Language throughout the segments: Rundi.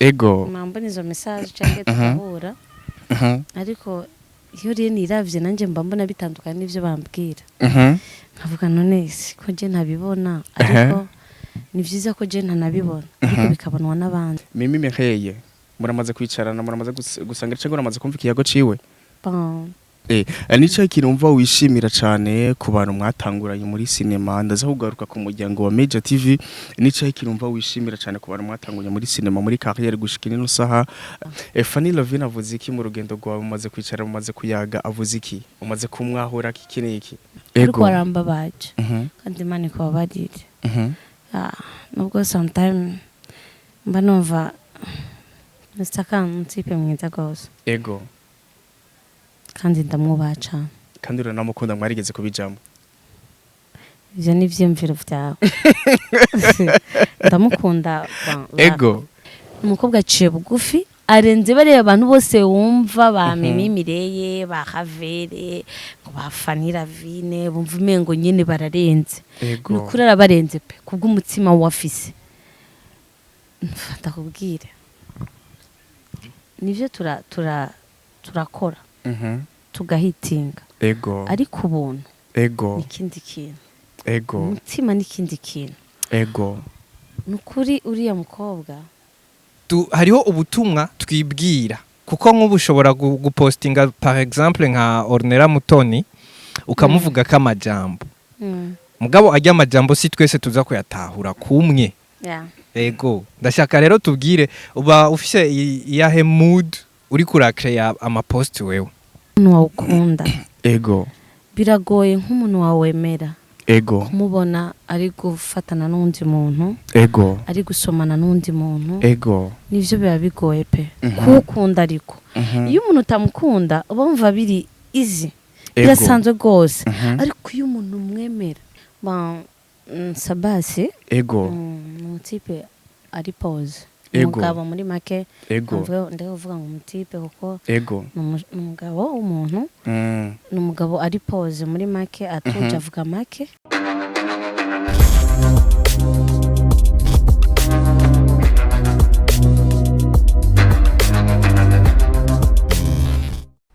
Ego. Mbona izo message cyangwa tugahura, ariko iyo rero niravye nanjye mba mbona bitandukanye n'ivyo bambwira, nkavuga: none si ko je ntabibona? Ariko ni vyiza ko je ntanabibona, ariko bikabonwa n'abandi. Mimi Mireille muramaze kwicarana, muramaze gusangira cyangwa muramaze kumva ikiyago ciwe? Bon. Nico ikintu wumva wishimira cyane ku bantu mwatanguranye muri sinema? Ndaza kugaruka ku muryango wa Major TV. Nico ikintu wumva wishimira cyane ku bantu mwatanguranye muri sinema, muri carrière, gushika ino saha? Fanny Lovine avuze iki mu rugendo rwawe? Mumaze kwicara, mumaze kuyaga, avuze iki? Umaze kumwahura iki n'iki? Ariko warambabaje, kandi Imana ikubabarire. Ah, nubwo sometime mba numva Mr. Khan umu type mwiza rwose, kandi ndamwubaha cane. Kandi uranamukunda, mwarigeze kubijamo. Ivyo ni ivyiyumviro vyawe. Ndamukunda, bon, umukobwa aciye bugufi, arenze bariya abantu bose wumva ba Mimi Mireye, ba Havere, ngo ba Fanny Ravine, bumva umengo nyene bararenze. Ni ukuri arabarenze pe, kubw'umutima wafise. Ndakubwira, nivyo tura tura turakora, tugahitinga, ariko ubuntu ni ikindi kintu. Umutima ni ikindi kintu. Ni ukuri uriya mukobwa. Hariho ubutumwa twibwira, kuko nk'ubu ushobora gupostinga par exemple nka Ornella Mutoni, ukamuvuga ko amajambo, mugabo ajya amajambo si twese tuza kuyatahura kumwe. Ego, ndashaka rero tubwire, uba ufise iyahe mood uri kurakreya ama post wewe? Umuntu wawukunda, biragoye nk'umuntu wawemera kumubona ari gufatana n'undi muntu, ari gusomana n'undi muntu. Nivyo biba bigoye pe, kuwukunda. Ariko iyo umuntu utamukunda, uba wumva biri easy, birasanzwe rwose. Ariko iyo umuntu umwemera, bon, Sabasi, ni umu type ari posé. Umugabo muri make. Ndavuga ngo umu type kuko ni umugabo w'umuntu. Ni umugabo ari posé muri make, atuje, avuga make.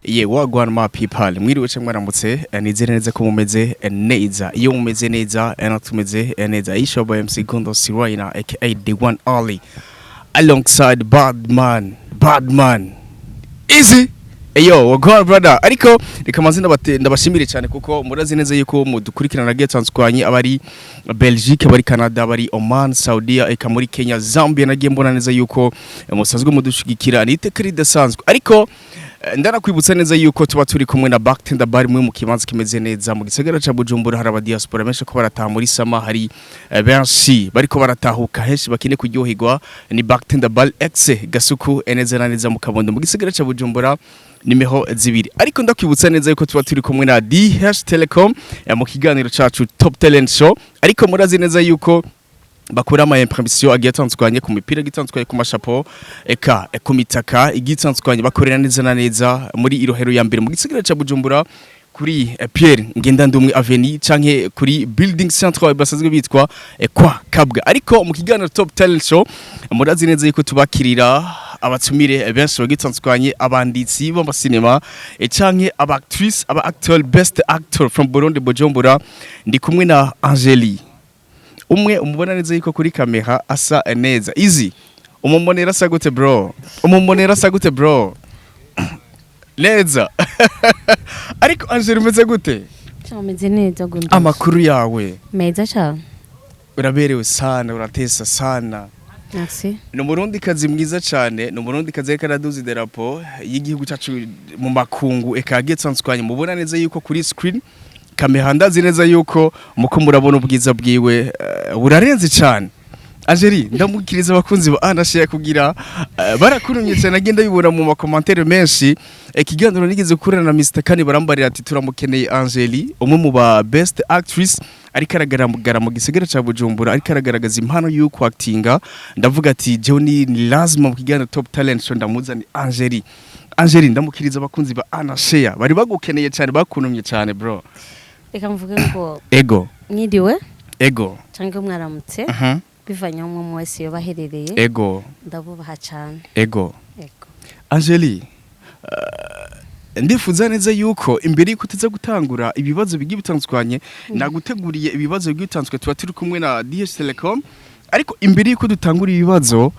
Ye, wagwan ma people, mwiriwe cyangwa mwaramutse. Nizere neza ko mumeze neza. Iyo mumeze neza, natwe tumeze neza. Ishobo MC Gondo Sirwaina, aka The One Ali, alongside Badman, Badman Easy. Eyo, wagwan brother. Ariko reka manze ndabashimire cyane, kuko murazi neza yuko mudukurikirana agiye atandukanye, abari Belgique, abari Canada, abari Oman, Saudiya, eka muri Kenya, Zambia. Nagiye mbona neza yuko musanzwe mudushigikira, ni iteka ridasanzwe. Ariko ndanakwibutsa neza yuko tuba turi kumwe na Bartender Bar, mwe mu kibanza kimeze neza mu gisagara ca Bujumbura. Hari abadiaspora benshi ko barataha muri sama, hari benshi bariko baratahuka henshi bakine kuryoherwa. Ni Bartender Bar X Gasuku, neza na neza mu Kabondo, mu gisagara ca Bujumbura, nimero 2. Ariko ndakwibutsa neza yuko tuba turi kumwe na DH Telecom mu kiganiro cacu Top Talent Show. Ariko murazi neza yuko bakora ama impression agiye atandukanye ku mipira igitandukanye, ku mashapo, eka ku mitaka igiye itandukanye. Bakorera neza na neza muri Irohero ya mbere mu gisagara ca Bujumbura, kuri Pierre Ngendandumwe Avenue, canke kuri Building Central basanzwe bitwa kwa Kabwa. Ariko mu kiganiro Top Talent Show murazi neza yuko tubakirira abatumire benshi bagitandukanye, abanditsi b'amasinema, canke aba actrice, aba actor, best actor from Burundi, Bujumbura. Ndi kumwe na Angeli, umwe umubona neza yuko kuri kamera asa neza. Easy, umumbonera asa gute bro? Umumbonera asa gute bro? Neza. Ariko Angeli, umeze gute? Umeze neza, Gunduzi. Amakuru yawe? Meza cyane. Uraberewe sana, uratesa sana. Merci. Ni umurundi kazi mwiza cyane, ni umurundi kazi ariko araduza idarapo y'igihugu cyacu mu makungu, eka agiye atandukanye. Mubona neza yuko kuri screen kamera, ndazi neza yuko muko murabona ubwiza bwiwe, burarenze cyane. Angeli, ndamukiriza abakunzi ba Anashare kugira barakurumye cyane, agenda bibona mu ma commentaires menshi. Ikiganiro nigeze gukorana na Mr Kani, barambarira ati turamukeneye Angeli, umwe mu ba best actress ariko aragaragara mu gisagara ca Bujumbura, ariko aragaragaza impano y'uko actinga. Ndavuga ati jewe ni lazima mu kiganiro Top Talent Show ndamuzani Angeli. Angeli, ndamukiriza abakunzi ba Anashare, bari bagukeneye cyane, bakunumye cyane bro. Reka mvuge ngo mwiriwe cyangwa mwaramutse. Bivanye aho umwe wese yoba aherereye. Ndabubaha cyane. Ego. Angeli, ndifuza neza yuko imbere yuko tuza gutangura ibibazo bigiye bitandukanye, naguteguriye ibibazo bigiye bitandukanye, tuba turi kumwe na DH Telecom, ariko imbere yuko dutangura ibibazo,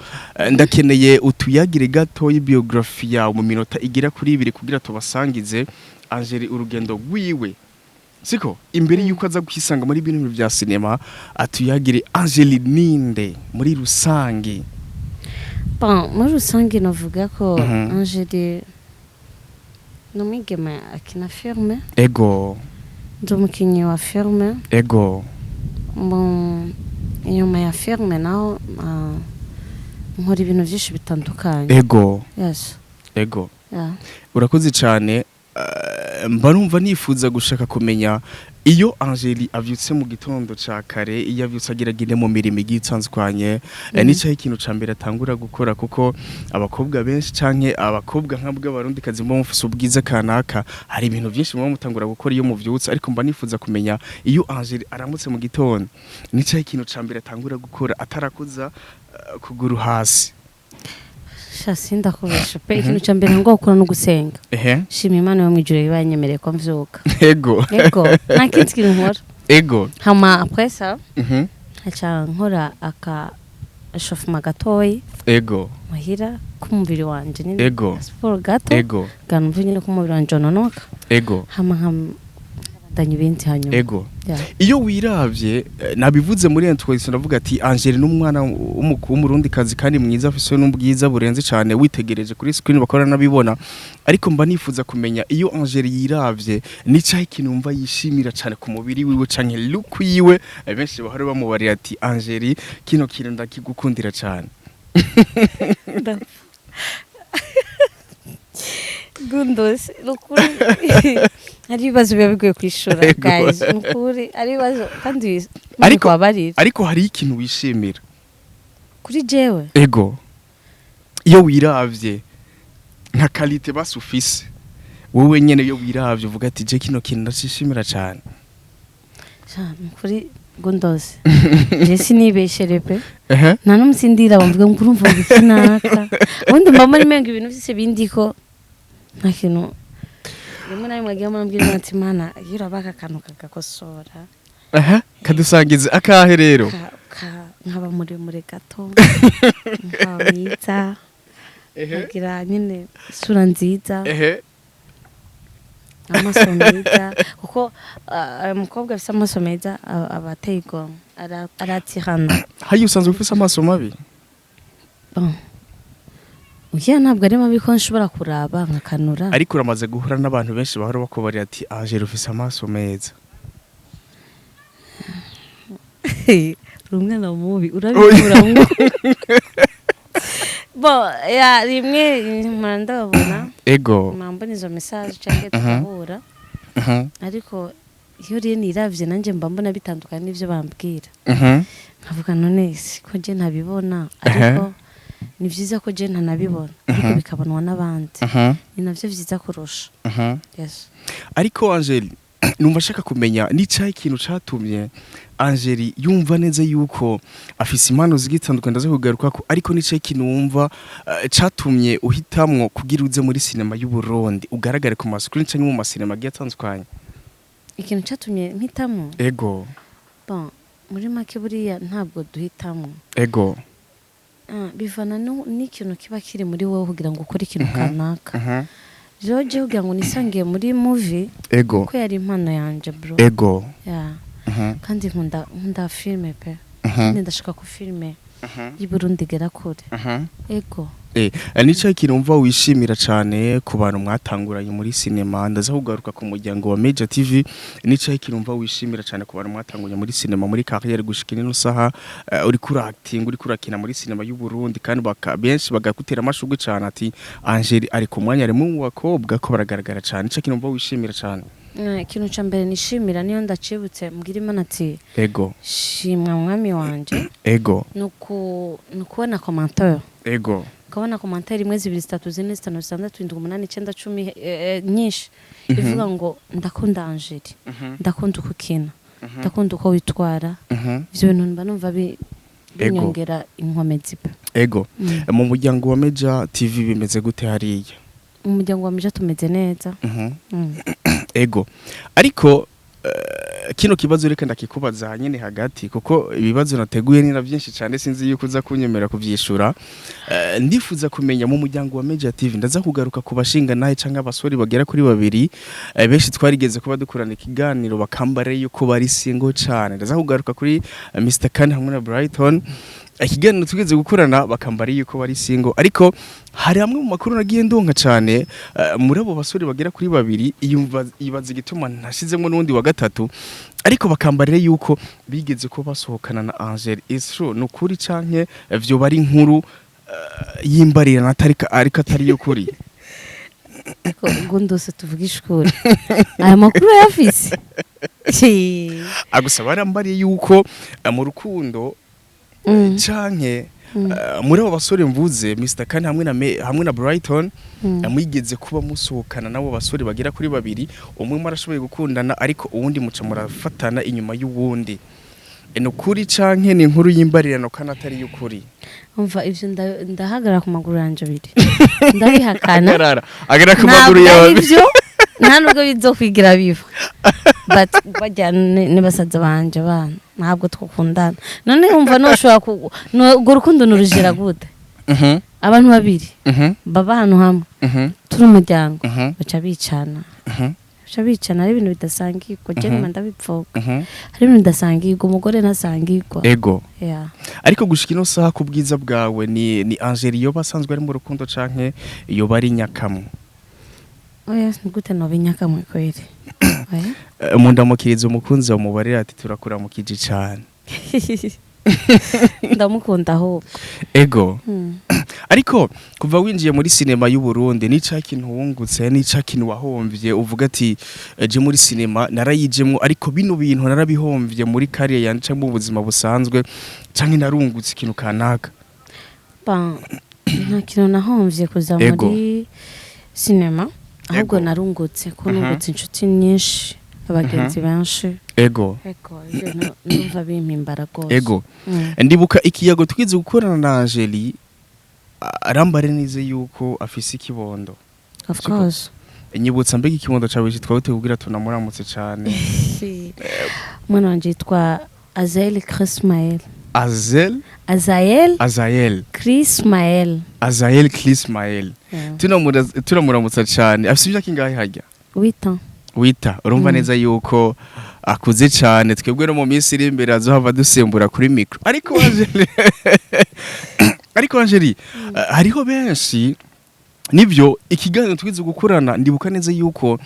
ndakeneye utuyagire gato y'biography yawe mu minota igera kuri 2 kugira tubasangize Angeli urugendo rwiwe, siko? Imbere yuko aza kwisanga muri bino bintu bya sinema, atuyagire Angeli ninde muri rusange. Bon, muri rusange navuga ko Angeli ni umwigeme akina filme. Ndi umukinnyi wa filme. Mu inyuma ya filme naho nkora ibintu byinshi bitandukanye. Yes. Yeah. Urakoze cyane. Mba numva nifuza gushaka kumenya iyo Angeli avyutse mu gitondo ca kare, iyo avyutse agira agende mu mirimo igiye itandukanye, nicaye ikintu ca mbere atangura gukora, kuko abakobwa benshi canke abakobwa nka bw'abarundi kazi muba mufise ubwiza kanaka, hari ibintu byinshi muba mutangura gukora iyo muvyutse, ariko mba nifuza kumenya iyo Angeli aramutse mu gitondo, nicaye ikintu ca mbere atangura gukora atarakuza kuguru hasi. Sha, sindakubesha pe, ikintu cya mbere ngo gukora no gusenga. Shima Imana yo mu ijuru ibanyemereye ko mvyuka. Ego, nta kindi kintu nkora. Hama après ça nkaca nkora aka échauffement gatoyi muhira k'umubiri wanje nyine, siporo gato, ganumva nyine ko umubiri wanje unonoka. Hama nkabandanya ibindi hanyuma. Yeah. Iyo wiravye, nabivuze muri introduction, ndavuga ati Angeli n'umwana w'umurundi kazi kandi mwiza, afise n'ubwiza burenze cyane, witegereje kuri screen bakora nabibona, ariko mba nifuza kumenya iyo Angeli yiravye, nicaye ikintu mva yishimira cyane ku mubiri wiwe canke look yiwe. Benshi bahora bamubarira ati: "Angeli, kino kintu ndakigukundira cyane." Ndapfa. Gundos, nukuri hari ibibazo biba bigoye kwishura. Guys, nukuri ari ibibazo kandi wabarira. Ariko hari ikintu wishimira Kuri jewe? Ego, iyo wiravye nka qualité basi ufise wowe nyene, iyo wiravye uvuga ati: "Je kino kintu ndacishimira cyane." Sha, nukuri Gundos, je sinibeshere pe. Nta n'umunsi ndira bamvuga ngo urumva ngo iki naka, ubundi mba muri mengo ibintu byose bindiko, nta kintu rimwe na rimwe agiye murambwira ati: "Mana, iyo urabaka akantu kagakosora." Kadusangize akahe rero? Nkaba muremure gato, nkaba mwiza, nkagira nyine isura nziza, amaso meza, kuko umukobwa afite amaso meza aba ateye igomwe, aratirana. Hayi, usanzwe ufise amaso mabi? Bon. Oya, ntabwo ari mabi, ko nshobora kuraba nkakanura. Ariko uramaze guhura n'abantu benshi bahora bakubarira ati: "Angela, ufise amaso meza." Uri umwana mubi, urabikuramwo. Bon, ya, rimwe mpora ndababona. Mpora mbona izo message cyangwa tugahura, ariko iyo rero niravye nanjye mba mbona bitandukanye n'ivyo bambwira, nkavuga: "None si ko je ntabibona?" Ariko ni vyiza ko je ntanabibona, ariko bikabonwa n'abandi, ni navyo vyiza kurusha. Yes. Ariko Angel, numva ashaka kumenya nicaye ikintu catumye Angeli yumva neza yuko afise impano zigitandukanye, ndaza kugaruka ko, ariko nicaye ikintu wumva catumye uhitamwo kugira uze muri sinema y'u Burundi, ugaragare ku ma screen canke mu masinema agiye atandukanye. Ikintu catumye mpitamo? Ego. Bon, muri make buriya ntabwo duhitamo. Bivana n'ikintu kiba kiri muri wowe kugira ngo ukore ikintu kanaka. Rero jewe kugira ngo nisangiye muri movie, kuko yari impano yanje, bro. Yeah. Kandi nkunda filme pe. Kandi ndashaka ko filme y'i Burundi igera kure. Ego. Nicaye ikintu wumva wishimira cyane ku bantu mwatanguranye muri sinema, ndaza kugaruka ku muryango wa Major TV, nicaye ikintu wumva wishimira cyane ku bantu mwatanguranye muri sinema, muri carrière gushika ino saha, uri kuri acting, uri kurakina muri sinema y'u Burundi, kandi benshi bagakutera amashugwe cyane ati: "Angeli ari ku mwanya, ari mu bakobwa ko baragaragara cyane." Nicaye ikintu wumva wishimira cyane. Ikintu ca mbere nishimira, niyo ndacibutse mbwira Imana ati: "Shimwa mwami wanje." Ni ukubona commentaire, ukabona commentaire imwe, zibiri, zitatu, zine, zitanu, zitandatu, indwi, umunani, icyenda, 10, nyinshi, ivuga ngo: "Ndakunda Angeli, ndakunda uko ukina, ndakunda uko witwara." Ivyo bintu mba numva Binyongera inkomezi pe. Ego. Mu muryango wa Meja TV bimeze gute hariya? Umuryango wa Meja tumeze neza. Ego, ariko kino kibazo reka ndakikubaza nyene hagati, kuko ibibazo nateguye ni na byinshi cyane, sinzi yuko uza kunyemera kuvyishura. Ndifuza kumenya mu muryango wa Meja TV, ndaza kugaruka ku bashinga nahe canke abasore bagera kuri babiri, benshi twarigeze kuba dukorana ikiganiro bakambare yuko bari single cane. Ndaza kugaruka kuri Mr Khan hamwe na Brighton, ikiganiro tugeze gukorana bakambara yuko bari single. Ariko hari amwe mu makuru nagiye ndonka cane, muri abo basore bagera kuri babiri, iyumva ibaza igituma ntashizemo n'undi wa gatatu, ariko bakambarire yuko bigeze ko basohokana na Angel. Isro nukuri canke vyo bari inkuru yimbarira natarika ariko atari yo kuri? Ariko gundose, tuvugisha ukuri, aya makuru yafise. Agusa barambariye yuko mu rukundo canke muri abo basore mvuze, Mr Khan hamwe na hamwe na Brighton, mwigeze kuba musohokana nabo basore bagera kuri babiri, umwe mwarashoboye gukundana ariko uwundi muca murafatana inyuma y'uwundi. Ni ukuri canke ni inkuru y'imbarirano kandi atari y'ukuri? Umva, ivyo ndahagarara ku maguru yanje abiri, ndabihakana. Agarara agara ku maguru Ntabwo yawe. ari byo, nta nubwo bizokwigira biva, but bajya ni basaza banje, bana ntabwo twakundana. None wumva noshobora urwo rukundo nurujira gute? Abantu babiri baba ahantu hamwe, turi umuryango, baca bicana, baca bicana. Ari ibintu bidasangirwa, je nyuma ndabipfuka. Hari ibintu bidasangirwa, umugore ntasangirwa. Ego. Yeah. Ariko gushika ino saha, ku bwiza bwawe, ni Angel yoba asanzwe ari mu rukundo canke yoba ari nyakamwe? Oya, ni gute noba inyakamwe kweri? Oya. Mundamukiriza umukunzi wawe, mubarira ati turakuramukije cane. Ndamukunda ahubwo. Ego. Ariko kuva winjiye muri sinema y'u Burundi, nica kintu wungutse, nica kintu wahomvye, uvuga ati je muri sinema narayijemwo, ariko bino bintu narabihomvye muri carrière yanje mu buzima busanzwe, canke narungutse ikintu kanaka? Bon, nta kintu nahomvye kuza muri sinema, ahubwo narungutse ko nungutse inshuti nyinshi, abagenzi benshi. Ego, ivyo ndumva bimpimbara rwose. Ego. Ndibuka ikiyago twize gukorana na Angeli, arambare neza yuko afise ikibondo. Of Siko. course. Nyibutsa, mbega ikibondo cawe citwa gute kugira tunamuramutse cane? Umwana wanje yitwa Azael Chrismael. Azel? Azael. Azael. Chrismael. Azael Chrismael. Yeah. Tunamuramutsa cane. Afise imyaka ingahe harya? 8 ans. Wita urumva neza yuko akuze cane, twebwe no mu minsi iri imbere azohava dusimbura kuri micro. Ariko Angeli, hariho benshi, nivyo, ikiganiro twize gukorana, ndibuka neza yuko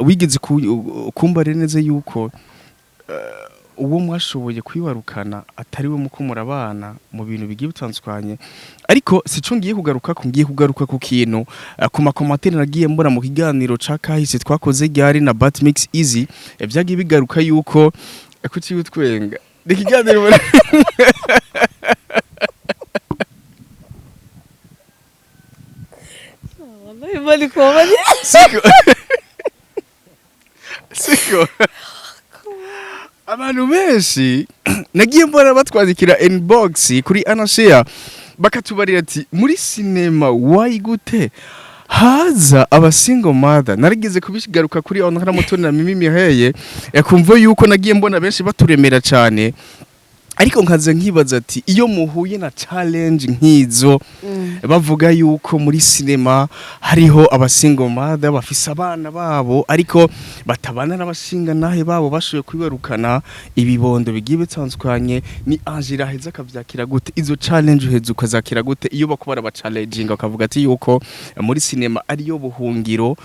wigeze kumbare neza yuko uwo mwashoboye kwibarukana atari we muko murabana mu bintu bigiye bitandukanye. Ariko sico ngiye kugaruka ku, ngiye kugaruka ku kintu, ku ma commentaires nagiye mbona mu kiganiro ca kahise twakoze ryari na Batmix Easy, vyagiye bigaruka yuko kuki utwenga ni ikiganiro Siko, siko abantu benshi nagiye mbona batwandikira inbox kuri Anashare, bakatubarira ati muri sinema why gute haza aba single mother? Narigeze kubigaruka kuri Honora Mutoni na Mimi Miheye, yakumva yuko nagiye mbona benshi baturemera cyane, ariko nkaza nkibaza ati iyo muhuye na challenge nk'izo, bavuga yuko muri sinema hariho aba single mother bafise abana babo ariko batabana n'abashinga nahe babo bashoboye kwibarukana ibibondo bigiye bitandukanye, ni Angela aheza akavyakira gute izo challenge? Uheza ukazakira gute iyo bakubara ba challenging bakavuga ati yuko muri sinema ariyo buhungiro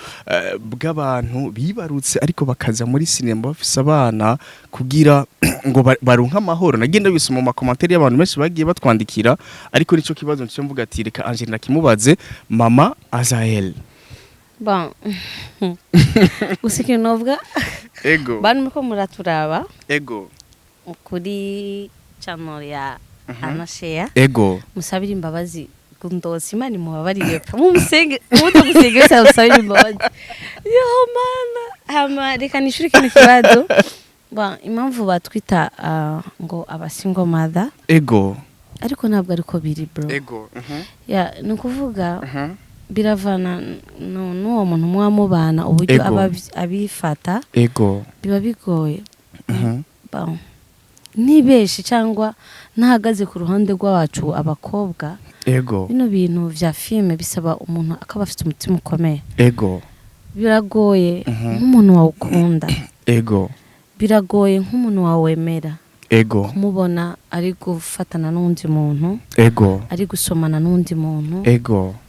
bw'abantu bibarutse ariko bakaza muri sinema bafise abana kugira ngo baronke amahoro? Nagenda bisoma mu ma commentaires y'abantu benshi bagiye batwandikira, ariko nico kibazo nce mvuga ati reka Angelina kimubaze mama Azael. Bon, gusa ikintu novuga, bantu muriko muraturaba kuri channel ya Anashare, musabire imbabazi Gundosi, Imana imubabarire pe, mumusenge, mutamusenge wese musabire imbabazi. Yo Mana! Hama reka nishure kino kibazo. Bon, impamvu batwita ngo aba single mother, Ariko ntabwo ariko biri, bro. Ego. Ya, ni ukuvuga biravana n'uwo muntu muba mubana, uburyo aba abifata. Biba bigoye. Bon, ntibeshi cyangwa ntahagaze ku ruhande rwacu abakobwa. Bino bintu vya filime bisaba umuntu akaba afite umutima ukomeye. Biragoye nk'umuntu wawukunda. Biragoye nk'umuntu wawemera kumubona ari gufatana n'undi muntu, ari gusomana n'undi muntu.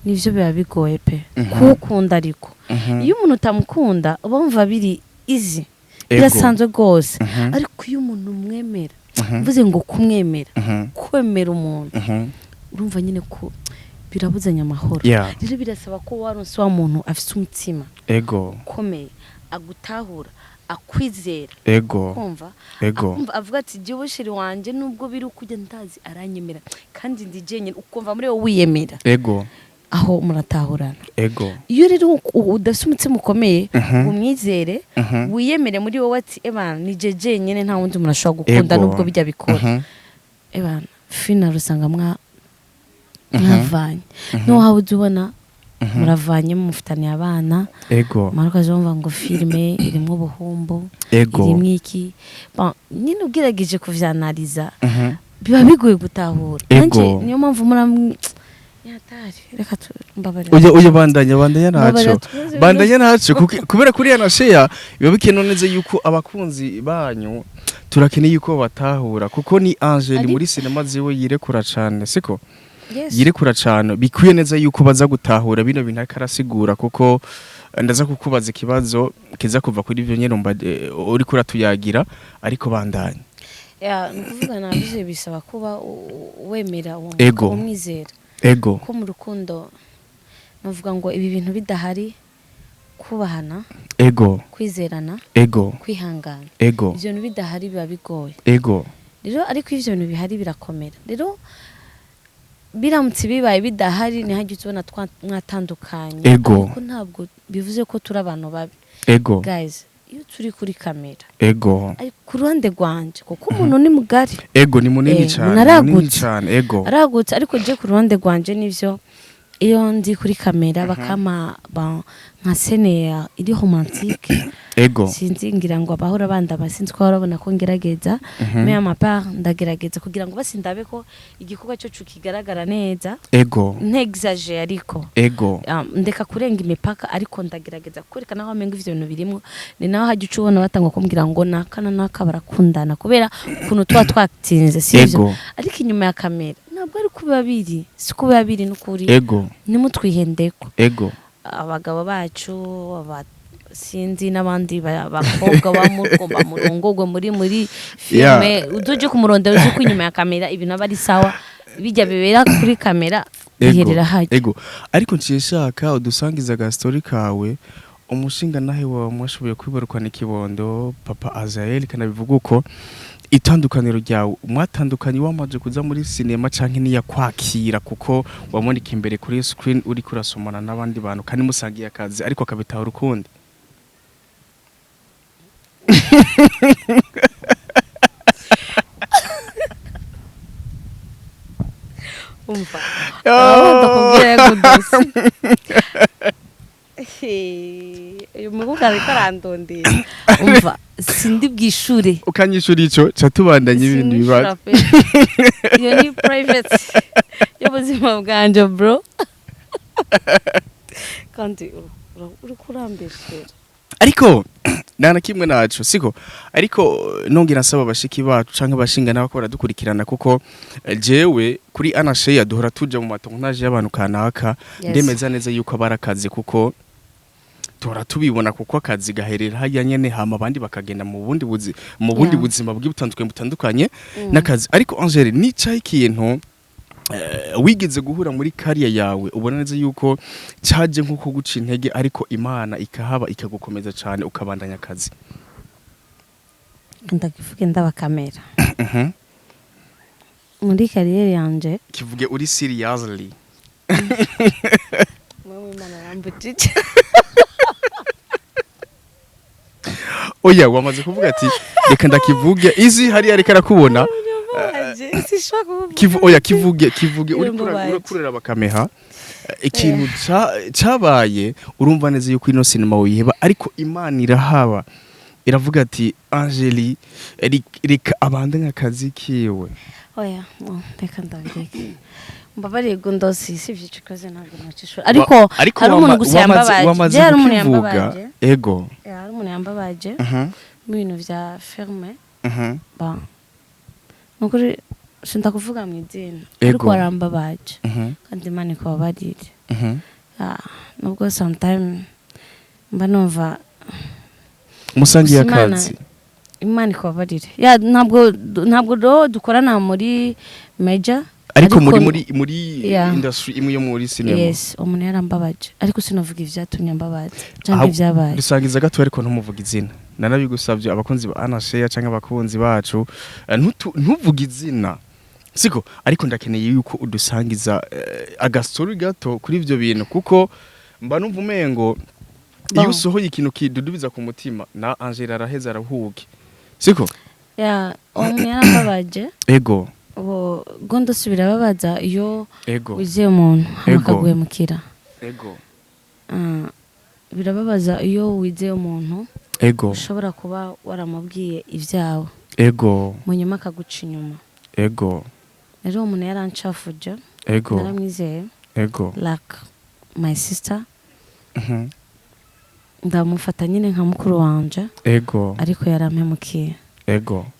Nivyo biba bigoye pe, kuwukunda. Ariko iyo umuntu utamukunda, uba wumva biri easy, birasanzwe rwose. Ariko iyo umuntu umwemera, mvuze ngo kumwemera, kwemera umuntu, urumva nyine ko birabuzanya amahoro. Rero birasaba ko waronse wa muntu afite umutima ukomeye, agutahura, akwizera, kumva, akumva avuga ati: "Jyewe chéri wanje, nubwo biri ukujya, ndazi aranyemera kandi ndi jenyine." Ukumva muri wowe wiyemera. Aho muratahurana. Iyo rero udafite umutima ukomeye, umwizere, wiyemere muri wowe ati: "Ebana, ni je jenyine, nta wundi muntu ashobora gukunda," nubwo bijya bikora, ebana, final usanga mwavanye. N'uwaba ujya ubona muravanye, mufitaniye abana, mara ukaza wumva ngo filime irimo ubuhumbu, irimo iki. Bon, nyine ugerageje kuvyanaliza, biba bigoye gutahura. Nanje niyo mpamvu muramwe yatari, reka mbabarira. Oya, bandanya, bandanya. Mbabarira, Ntaco. tumaze. Bandanya, ntaco, kubera kuri ya share biba bikenewe neza yuko abakunzi banyu turakeneye yuko batahura, kuko ni Angel muri sinema ziwe yirekura cane, siko? Yes. Yirekura cane, bikwiye neza yuko baza gutahura bino bintu ariko arasigura, kuko ndaza kukubaza ikibazo kiza kuva kuri ivyo nyene uriko uratuyagira, ariko bandanya. Ya, ni ukuvuga navuze bisaba kuba wemera uwo muntu, umwizera, ko mu rukundo navuga ngo ibi bintu bidahari, kubahana, kwizerana, kwihangana, ivyo bintu bidahari biba bigoye. Rero ariko iyo ivyo bintu bihari birakomera. Rero biramutse bibaye bidahari, ntihagire ubona mwatandukanye. Ariko ntabwo bivuze ko turi abantu babi. Guys, iyo turi kuri kamera, ariko ku ruhande rwanje, kuko umuntu ni mugari. Ego, ni munini cane. Umuntu aragutse. Munini cane, ego. Aragutse, ariko je ku ruhande rwanje, nivyo, iyo ndi kuri kamera bakama nka scène iri romantique, sinzi, ngira ngo abahora bandaba, sinzi ko barabona ko ngerageza. Mais à ma part, ndagerageza kugira ngo basi ndabe ko igikorwa cyo kigaragara neza, ntexagère, ariko ndeka kurenga imipaka, ariko ndagerageza kwerekana aho amenga ivyo bintu birimo. Ni naho hajya uca ubona batangwa kumbwira ngo naka na naka barakundana, kubera ukuntu tuba twatinze, sivyo? Ariko inyuma ya kamera ntabwo ari kuba biri, si kuba biri n'ukuri. Nimutwihendeko. Abagabo bacu, sinzi n'abandi bakobwa bamugomba murongogwe muri filime, uzoje kumurondera uzi ko inyuma ya kamera ibintu aba ari sawa. Bijya bibera kuri kamera biherera hajya. Ego, ariko nciye shaka udusangiza agastori kawe, umushinga nahe wawe mwashoboye kwibarukana ikibondo, papa Azael, kanabivuga uko itandukaniro ryawe, mwatandukanye wamaze kuza muri sinema canke niyakwakira, kuko waboneka imbere kuri screen uri kurasomana n'abandi bantu kandi musangiye akazi, ariko akabitahura ukundi? Umva, ndakubwira gudosi, uyu muhungu ariko arandondera. Umva, sindi bwishure. Ukanyishura ico ca tubandanye ibindi Sinishura bibazo. pe. Iyo ni private y'ubuzima bwanje, bro, kandi uriko urambeshera. Ariko nta na kimwe naco, siko? Ariko nongera nsaba bashiki bacu canke abashinga n'abako baradukurikirana, kuko jewe kuri Anasheya duhora tuja mu matontaje y'abantu kanaka. Ndemeza neza yuko abari akazi, kuko tuhora tubibona, kuko akazi gaherera hajya nyene, hama abandi bakagenda mu bundi buzima bw'ibutandukanye butandukanye n'akazi. Ariko Angel, nicaye ikintu wigeze guhura muri kariya yawe, ubona neza yuko caje nko kuguca intege, ariko Imana ikahaba ikagukomeza cane, ukabandanya akazi? Ndakivuge ndaba kamera muri carrière yanje? Kivuge uri seriously. Mwe Imana yambujije. Oya, wamaze kuvuga ati reka ndakivuge izi hariya ariko arakubona. Sishobora kuvuga. Oya, kivuge, kivuge, uriko Birambabaje. urakurera bakameha. Ikintu cabaye, urumva neza yuko ino sinema wiheba, ariko Imana irahaba, iravuga ati: "Angeli, reka abandanye akazi kiwe." Oya, no, reka ndabireke, mbabariye Gundosi, sivyo? Ikoze ntabwo nacishura, ariko Ariko hari umuntu gusa yambabaje. Wamaze Je, hari umuntu kukivuga. yambabaje. Ego. Ya, hari umuntu yambabaje mu bintu vya filme. Ba nukuri sindakuvuga mu idini, ariko warambabaje, kandi Imana ikubabarire. Ya, nubwo sometime mba numva Musangiye Gusa Imana- akazi. Imana ikubabarire. Ya, ntabwo rero dukorana muri major, Ariko muri Yeah. industry imwe yo muri cinema. Yes, umuntu yarambabaje, ariko sinavuga ivyatumye ambabaza cyangwa ivyabaye. Dusangiza gato, ariko ntumuvuge izina, nanabigusabye. Abakunzi ba Anashare cyangwa abakunzi bacu, ntuvuge izina, siko? Ariko ndakeneye yuko udusangiza agastori gato kuri ivyo bintu, kuko mba numva umengo iyo Bon. usohoye ikintu kidudubiza ku mutima, na Angela araheza arahuke, siko? Ya, uwo muntu yarambabaje. Ubu gondo birababaza iyo wizeye umuntu hama akaguhemukira. Ah, birababaza iyo wizeye umuntu ushobora kuba waramubwiye ibyawe, mu nyuma akaguca inyuma. Rero uwo muntu yarancafuje. Naramwizeye like my sister, ndamufata nyine nka mukuru wanje, ariko yarampemukiye,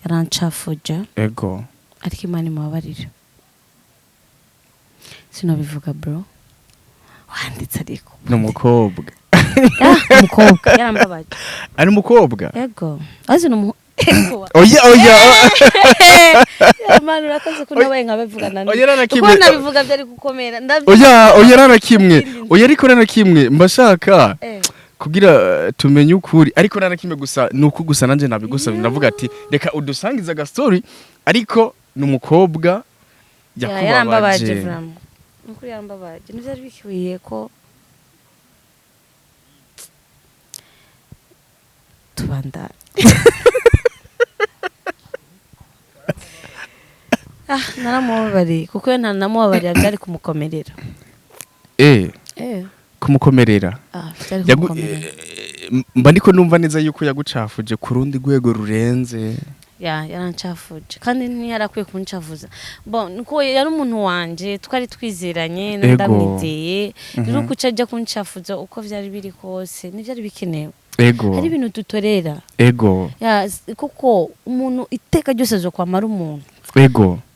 yarancafuje, ariko Imana imubabarire. Sinabivuga, bro, wanditse ariko. Ni umukobwa? Ah, umukobwa yarambabaje. Ari umukobwa? Ego, azi ni Oya, oya. Imana, urakoze ko nabaye nkabivugana. Oya, nta na Kuko kimwe. nabivuga byari gukomera. Oya, oya, nta na kimwe. Oya, ariko nta na kimwe, mbashaka kugira tumenye ukuri, ariko nta na kimwe, gusa ni uko gusa nanjye nabigusabye, ndavuga ati reka udusangize agastori, ariko ni umukobwa Yarambabaje. yakubabaje. Vraiment, nukuri yarambabaje, ntibyari bikwiye ko tubandana. Ah, naramubabariye, kuko iyo ntanamubabariye byari kumukomerera. Kumukomerera. Ah, byari kumukomerera. Mba ndiko numva neza yuko yagucafuje ku rundi rwego rurenze. Ya, yarancafuje, kandi ntiyarakwiye kuncafuza. Bon, nuko yari umuntu wanje, twari twizeranye, ndamwizeye. Rero kuca ajya kuncafuza, uko vyari biri kose ntivyari bikenewe. Hari ibintu dutorera. Ya, kuko umuntu iteka ryose azokwamara umuntu.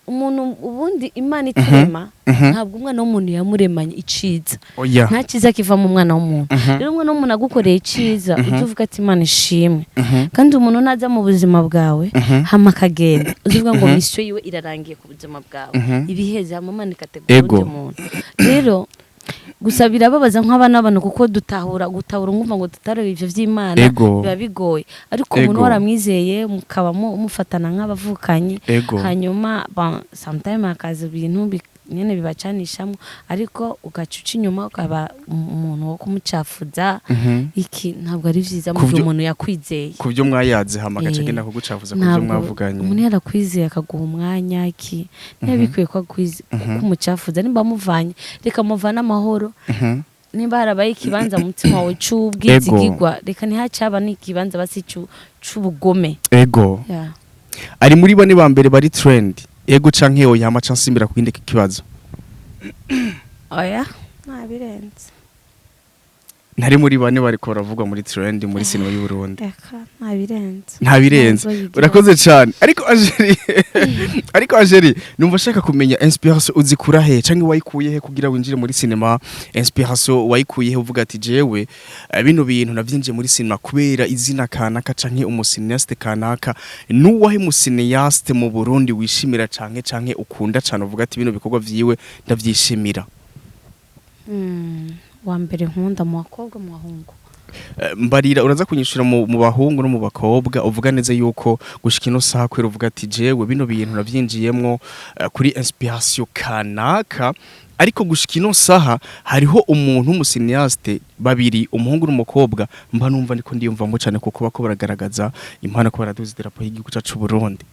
Umuntu ubundi Imana iturema, ntabwo umwana w'umuntu yamuremanye iciza. Nta cyiza kiva mu mwana w'umuntu. Rero umwana w'umuntu agukoreye iciza, ujye uvuga ati: "Imana ishimwe." Kandi umuntu naza mu buzima bwawe hama akagenda, uzuvuga ngo mission yiwe irarangiye ku buzima bwawe, ibiheze, hama Imana ikategura undi muntu. Rero gusa birababaza nk'abana b'abantu, kuko dutahura gutahura, ngumva ngo dutarure ivyo vy'Imana, biba bigoye. Ariko umuntu waramwizeye, mukaba mufatana nk'abavukanyi, hanyuma sometime hakaza ibintu nyene bibacanishamo, ariko ugaca uca inyuma, ukaba umuntu wo kumucafuza. Iki ntabwo ari vyiza mu gihe umuntu yakwizeye. Ku byo mwayaze, hama agaca agenda kugucafuza ku byo Ntabwo mwavuganye. umuntu yarakwizeye akaguha umwanya, iki niba bikwiye ko kumucafuza. Nimba muvanye, reka muvane amahoro. Nimba harabaye ikibanza mu mutima wawe c'ubwizigigwa, reka ntihacaba n'ikibanza basi c'ubugome. Yeah. Ari muri bane ba mbere bari trend, ego canke oya? Hama ca nsimbira ku kindi kibazo. Oya, ntabirenze. Ntari muri bane bariko baravugwa muri trend muri sinema y'u Burundi? Reka, ntabirenze. Ntabirenze. Ntabwo yigira. Urakoze cyane. Ariko Angeli, numva ashaka kumenya inspiration uzikura he, canke wayikuye he kugira winjire muri cinema? Inspiration wayikuye he uvuga ati: "Jewe bino bintu navyinjiye muri cinema kubera izina kanaka canke umucinéaste kanaka"? Nuwahe mucinéaste mu Burundi wishimira canke ukunda cane, uvuga ati: "Bino bikorwa vyiwe ndavyishimira"? Wa mbere nkunda mu bakobwa, mu bahungu? Mbarira, uraza kunyishura mu bahungu no mu bakobwa, uvuga neza yuko gushika ino saha kwera uvuga ati: "Jewe bino bintu navyinjiyemwo kuri inspiration kanaka", ariko gushika ino saha hariho umuntu w'umucinéaste babiri, umuhungu n'umukobwa, mba numva ndiko ndiyumvamo cane, kuko bako baragaragaza impano, ko baraduza idarapo y'igihugu cacu Burundi.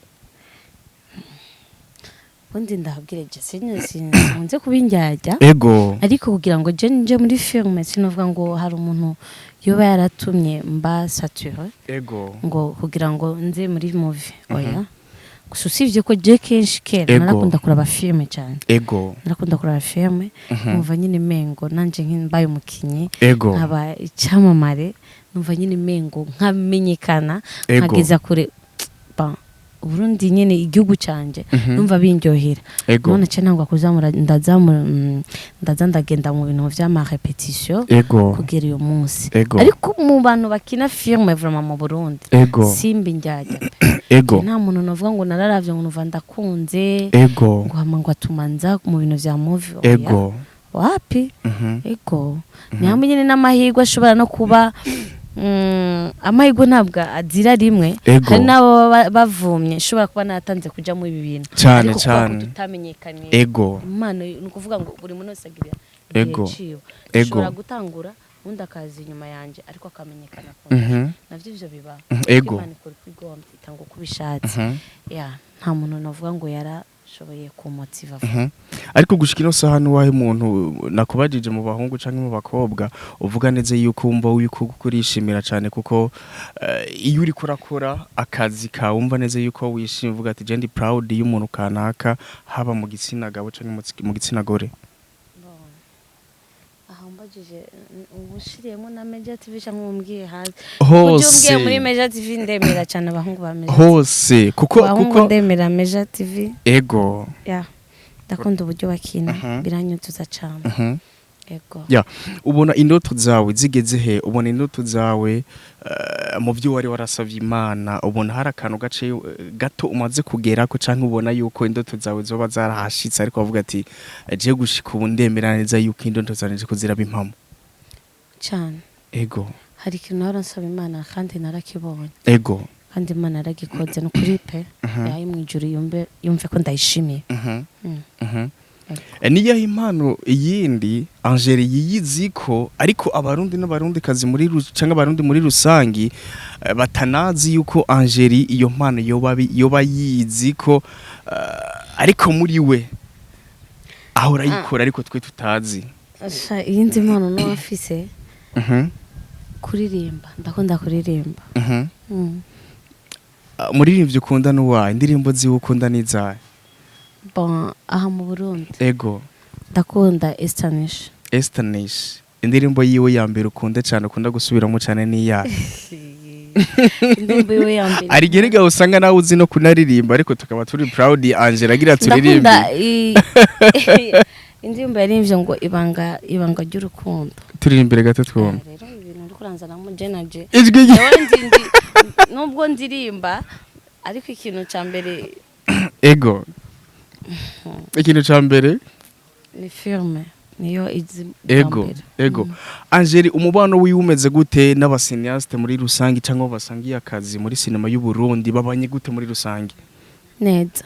Ubundi ndabwire, je sinkunze kuba indyarya. Ariko kugira ngo je nje muri filme, sinovuga ngo hari umuntu yoba yaratumye mba saturé ngo kugira ngo nze muri movie, oya. Gusa usibye ko je kenshi kera narakunda kuraba filme cyane. Narakunda kuraba filme, numva nyine mengo nanje mbaye umukinyi, nkaba icyamamare, numva nyine mengo nkamenyekana, nkageza kure. Bon, Uburundi nyine igihugu canje, numva bindyohera. None ce ntabwo kuzamura, ndazamura, ndaza ndagenda mu bintu vy'ama répétition kugera uyu munsi. Ariko mu bantu bakina filme vraiment mu Burundi, simba indyarya pe. Nta muntu navuga ngo nararavye ngo numva ndakunze, ngo hama ngo atuma nza mu bintu vya movie, oya. Wapi. Ego, ni hamwe nyine n'amahirwe ashobora no kuba, amahirwe ntabwo azira rimwe. Hari n'abo baba bavumye, nshobora kuba natanze kuja muri ibi bintu, ariko kubera ko tutamenyekanye, impano ni ukuvuga ngo buri muntu wese agira igihe ciwe. Ushobora gutangura, undi akaza inyuma yanjye, ariko akamenyekana kundusha. Navyo ivyo biba. Imana ikora uko igombye, itanga uko ibishatse. Ya, nta muntu navuga ngo yarashoboye kumotiva. Ariko gushika ino saha, nuwahe muntu nakubajije mu bahungu canke mu bakobwa uvuga neza yuko wumva yuko kurishimira cyane, kuko iyo uriko urakora akazi kawe wumva neza yuko wishimye, uvuga ati: "Je ndi proud y'umuntu kanaka," haba mu gitsina gabo canke mu gitsina gore? Aha umbajije, ubushiriyemo na Meja TV cyangwa umbwiye hanze? Hose. Umbwiye muri Meja TV, ndemera cyane abahungu ba Meja TV. Hose, kuko Abahungu, kuko ndemera Meja TV. Ya, ndakunda uburyo bakina, biranyuzuza cyane. Ego. Ya, ubona indoto zawe zigeze he? Ubona indoto zawe, mu byo wari warasavye Imana, ubona hari akantu gace gato umaze kugerako, canke ubona yuko indoto zawe zoba zarahashitse, ariko bavuga ati: "Je gushika ubu ndemera neza yuko indoto zanje ko ziraba impamo"? Cyane. Hari ikintu nahora nsaba Imana kandi narakibonye. Kandi Imana yaragikoze, ni ukuri pe. Yayi mu ijuru yumve, yumve ko ndayishimiye. Ego. Niyaho impano iyindi Angele yiyizi ko, ariko abarundi n'abarundi kazi muri canke abarundi muri rusangi batanazi yuko Angeli iyo mpano yoba yizi ko, ariko muri we ahora ayikora, ariko twe tutazi? Sha, iyindi mpano no afise, kuririmba, ndakunda kuririmba. Ah, umuririmbyi ukunda n'uwahe? Indirimbo ziwe ukunda n'izahe? Bon, aha mu Burundi, ndakunda Estanish. Estanish, indirimbo yiwe ya mbere ukunda cyane, ukunda gusubiramo cyane n'iyahe? Indirimbo yiwe ya mbere. Hari igihe rega usanga nawe uzi no kunaririmba, ariko tukaba turi proud Angela agira turirimbe. Ndakunda indirimbo yaririmbye ngo Ibanga ry'urukundo. Turirimbire gato twumve. Rero ibintu uri kuranzanamo, je na je Ijwi Jewe nubwo ndirimba, ariko ikintu ca mbere, Ego, ikintu ca mbere ni filme, niyo izi bwa mbere. Angeli, umubano wiwe umeze gute n'aba cinéastes muri rusange, cyangwa basangiye akazi muri sinema y'u Burundi? Babanye gute muri rusange? Neza.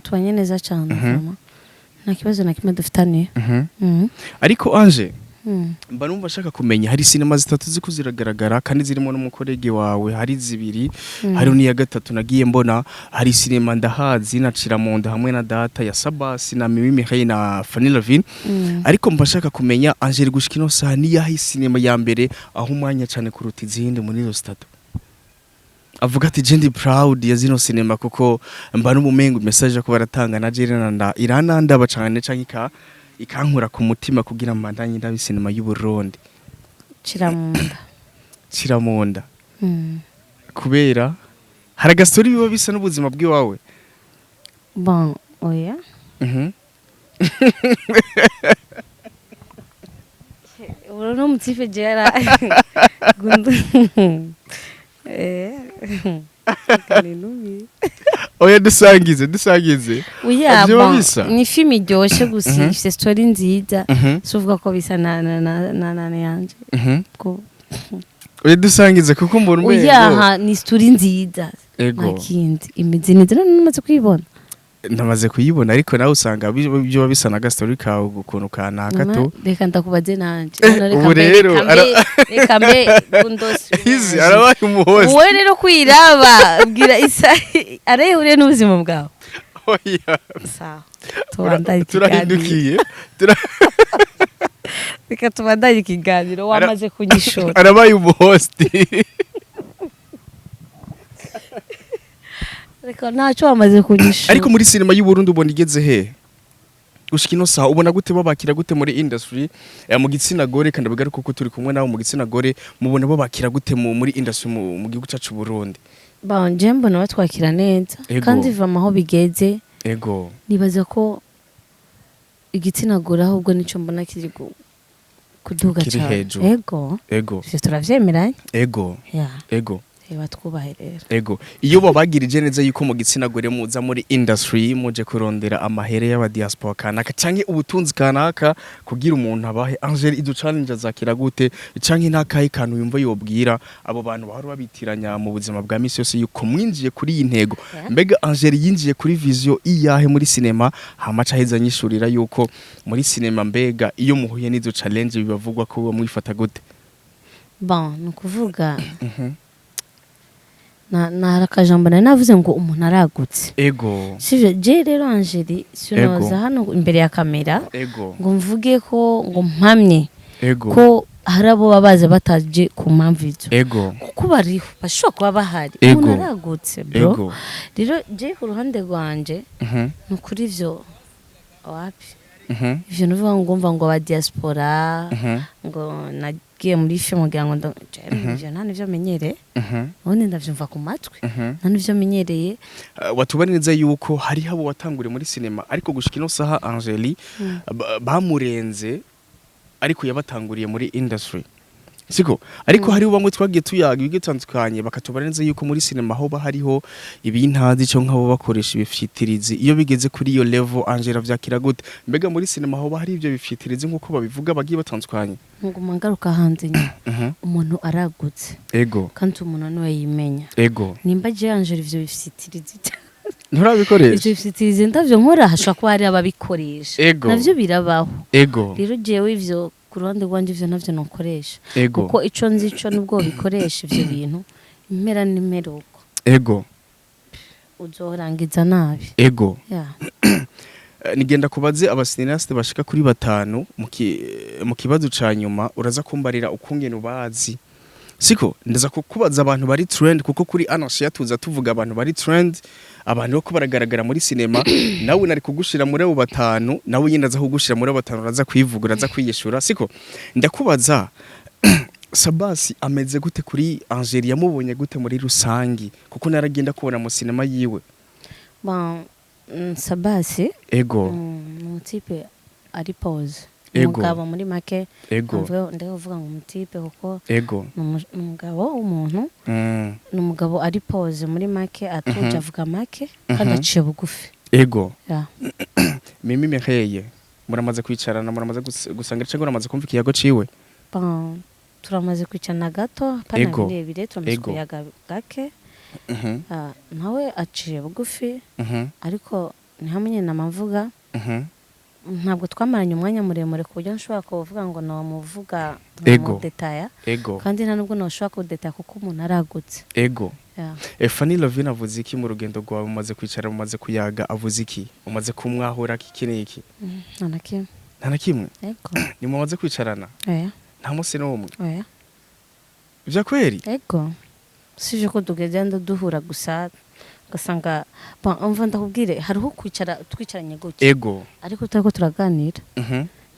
Tubanye neza cyane, vraiment nta kibazo na kimwe dufitaniye. Ariko Ange, mba numva ashaka kumenya, hari sinema zitatu ziko ziragaragara kandi zirimo n'umu collègue wawe. Hari zibiri, hari n'iya gatatu nagiye mbona. Hari sinema Ndahazi na Ciramunda hamwe na Data ya Sabasi na Mimi Mihaye na Fanny Lavine. Ariko mba nshaka kumenya, Angel, gushika ino saha niyahe sinema ya mbere aho umwanya cyane kuruta izindi muri izo zitatu, avuga ati: "Je ndi proud ya zino sinema, kuko mba n'umumengo message ko baratanga na je irananda iranandaba cane, canke ikankura ku mutima kugira mbandanye ndaba sinema y'u Burundi"? Ciramunda. Ciramunda? Kubera hari agastori biba bisa n'ubuzima bw'iwawe? Bon, oya. Ubu no mutife jera gundu kaninumi. Oya, dusangize, dusangize. Oya. Vyoba Bon, bisa? Ni film iryoshe gusa, ifise story nziza. Si uvuga ko bisa na yanje ko. Oya, dusangize, kuko mbona umengo Oya, ni story nziza. Nta kindi, imeze neza. None namaze kuyibona. Namaze kuyibona, ariko nawe usanga byoba bisa na gastori kawe ukuntu kanaka tu. Reka ndakubaze nanje. None reka Ubu rero reka mbe gundosi. Izi arabaye umuhozi. Wowe rero kwiraba, bwira isa arehuriye n'ubuzima bwawe. Oya. Sawa, tubandanye ikiganiro. Turahindukiye. Reka tubandanye ikiganiro, wamaze kunyishura. Arabaye umuhosti. Reka ntacyo, wamaze kunyishura. Ariko muri sinema y'u Burundi ubona igeze he gushika ino saha? Ubona gute, babakira gute muri industry mu gitsina gore? Kandi bigaruka kuko turi kumwe nabo mu gitsina gore, mubona babakira gute muri industry mu gihugu cyacu Burundi? Bon, je mbona batwakira neza. Kandi vama aho bigeze, nibaza ko igitsina gore ahubwo nico mbona kiri kuduga Kiri cane. hejuru. Ego. Ivyo turavyemeranye. Ya. Batwubahe rero. Ego, iyo babagirije neza yuko mu gitsina gore muza muri industry muje kurondera amahere y'aba diaspora kanaka canke ubutunzi kanaka kugira umuntu abahe, Angel izo challenge azakira gute, canke ntakahe kantu yumva yobwira abo bantu bahora babitiranya mu buzima bwa misi yose yuko mwinjiye kuri iyi ntego? Mbega Angel yinjiye kuri vision iyahe muri cinema? Hama aheza nyishurira yuko muri cinema, mbega iyo muhuye n'izo challenge bibavugwa ko mwifata gute? Bon, ni ukuvuga na hari akajambo nari navuze ngo umuntu aragutse. Sivyo? Je rero Angeli sinoza hano imbere ya kamera ngo mvuge ko ngo mpamye ko hari abo baba baza bataje ku mpamvu izo, kuko bariho, bashobora kuba bahari. Umuntu aragutse, bro. Rero je ku ruhande rwanje, ni ukuri ivyo wapi. Ivyo nuvuga ngo mva ngo aba diaspora, ngo nagiye muri film kugira ngo ivyo nta nivyo menyereye. Ubundi ndavyumva ku matwi, nta nivyo menyereye. Watubari neza yuko hariho abo watanguriye muri cinema, ariko gushika ino saha Angeli bamurenze, ariko yabatanguriye muri industry, siko? Ariko hariho bamwe twagiye tuyaga ibigiye bitandukanye, bakatubara neza yuko muri cinema hoba hariho ibintazi cyo nk'abo bakoresha ibifitirizi. Iyo bigeze kuri iyo level, Angela vyakira gute? Mbega muri cinema hoba hari ibyo bifitirizi nk'uko babivuga bagiye batandukanye? Nguma ngaruka hanze nyine. Umuntu aragutse. Kandi umuntu niwe yimenya. Nimba je Angela ivyo bifitirizi, nturabikoresha, ivyo bifitirizi ndavyo nkora, hashobora kuba hari ababikoresha. Navyo birabaho. Rero jewe ivyo ku ruhande rwanje, ivyo navyo nokoresha, kuko ico nzi ico nubwo bikoresha ivyo bintu, impera n'imperuko uzorangiza nabi. Ya. Nigenda kubaze aba cinéastes bashika kuri batanu mu kibazo ca nyuma. Uraza kumbarira ukungene ubazi, siko? Ndaza kukubaza abantu bari trend, kuko kuri Anasha tuza tuvuga abantu bari trend, abantu bako baragaragara muri cinema. Nawe nari kugushira muri abo batanu, nawe nyine ndaza kugushira muri abo batanu. Uraza kwivuga, uraza kwiyeshura, siko? Ndakubaza Sabasi ameze gute kuri Angel? Yamubonye gute muri rusangi? Kuko naragenda kubona mu cinema yiwe. Bon, Sabasi ni umutipe ari posé. Umugabo muri make. Ndavuga ngo umutipe kuko ni umugabo w'umuntu. Ni umugabo ari posé muri make, atuje, avuga make kandi aciye bugufi. Ya. Mimi Mireye muramaze kwicarana, muramaze gusangira cyangwa muramaze kumva ikiyago ciwe? Bon, turamaze kwicarana gato, pana birebire, turamaze kuyaga gake. Ah, nawe aciye bugufi, ariko ni hamwe nyine namavuga. Ntabwo twamaranye umwanya muremure ku buryo nshobora kuvuga ngo namuvuga nkamudetaya. Kandi nta nubwo nashobora kudetaya kuko umuntu aragutse. Ya. Fanny Lovine avuze iki mu rugendo rwawe? Mumaze kwicara, mumaze kuyaga, avuze iki? Umaze kumwahura iki n'iki? Nta na kimwe. Nta na kimwe? Ego. Ni mumaze kwicarana? Oya. Nta munsi n'umwe? Oya. Vya kweri? Ego, sije ko tugenda duhura gusa ugasanga, bon, umva ndakubwire, hariho kwicara twicaranye gutya, ariko tutariko turaganira.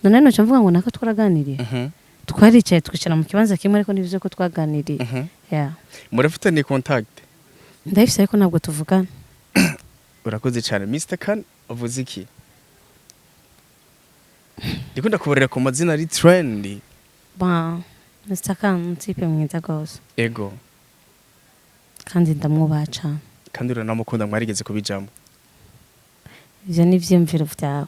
None noca mvuga ngo nako twaraganiriye? Twaricaye, twicara mu kibanza kimwe, ariko ntibivuze ko twaganiriye. Ya. Murafitaniye contact? Ndayifise, ariko ntabwo tuvugana. Urakoze cyane. Mr Khan avuze iki? Ndiko ndakubarira ku mazina ari trend. Bon, Mr Khan umutipe mwiza rwose. Kandi ndamwubaha cane. Kandi uranamukunda, mwarigeze kubijamo? Ivyo ni ivyiyumviro vyawe.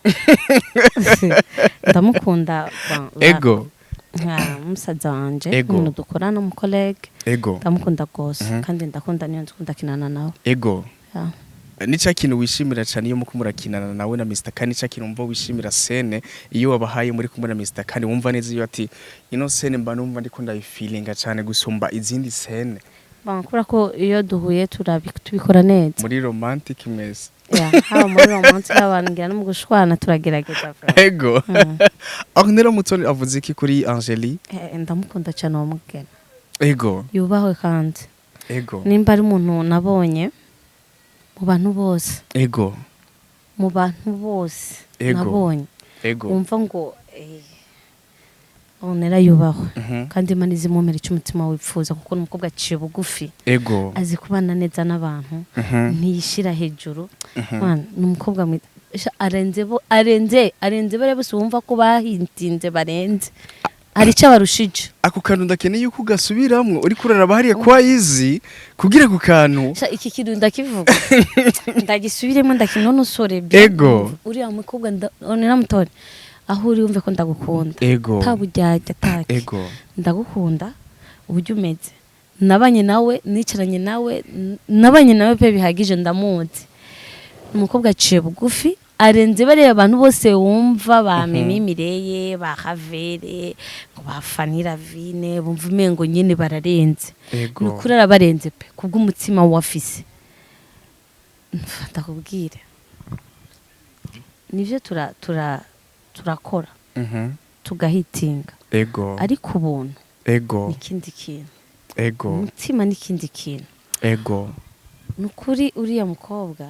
Ndamukunda, bon, nka musaza wanje, umuntu dukorana, umukolege. Ndamukunda rwose. Kandi ndakunda niyo nzi ko ndakinana nawe. Ya. Ni cya kintu wishimira cyane iyo muko murakinana nawe na Mr Khan? Cya kintu wumva wishimira scène iyo wabahaye muri kumwe na Mr Khan, wumva neza iyo ati ino scène mba numva ndiko ndayifilinga cyane gusumba izindi scène? Bon, kubera ko iyo duhuye tubikora neza. Muri romantic mwese? Yeah, haba muri romance, haba ngira no mu gushwana, turagerageza vraiment. Ego. Ornella Mutoni avuze iki kuri Angeli? Ndamukunda cyane uwo mugeni. Yubahwe kandi. Nimba ari umuntu nabonye mu bantu bose, mu bantu bose nabonye wumva ngo Ornella yubahwe, kandi Imana izimumera icyo umutima wifuza, kuko ni umukobwa aciye bugufi, azi kubana neza n'abantu, ntiyishira hejuru. Man, ni umukobwa mwiza. Sha, arenze bo, arenze bariya bose wumva ko bahintinze, barenze, hari icyo abarushije. Ako kantu ndakeneye yuko ugasubiramwo, uriko uraraba hariya kwa Izi kugira ku kantu. Sha, iki kintu ndakivuga, ndagisubiremo, ndakinonosore. Uriya mukobwa Ornella Mutoni, aho uri wumve ko ndagukunda. Taburyarya taki. Ndagukunda uburyo umeze. Nabanye nawe, nicaranye nawe, nabanye nawe pe bihagije, ndamuzi. Umukobwa aciye bugufi, arenze bariya abantu bose wumva ba Mimi Mireye, ba Havere, ngo ba Fanny Ravine, bumva umengo nyene bararenze. Ni ukuri arabarenze pe, kubw'umutima wafise. Ndakubwira, nivyo tura tura turakora, tugahitinga, ariko ubuntu ni ikindi kintu. Umutima ni ikindi kintu. Ni ukuri uriya mukobwa,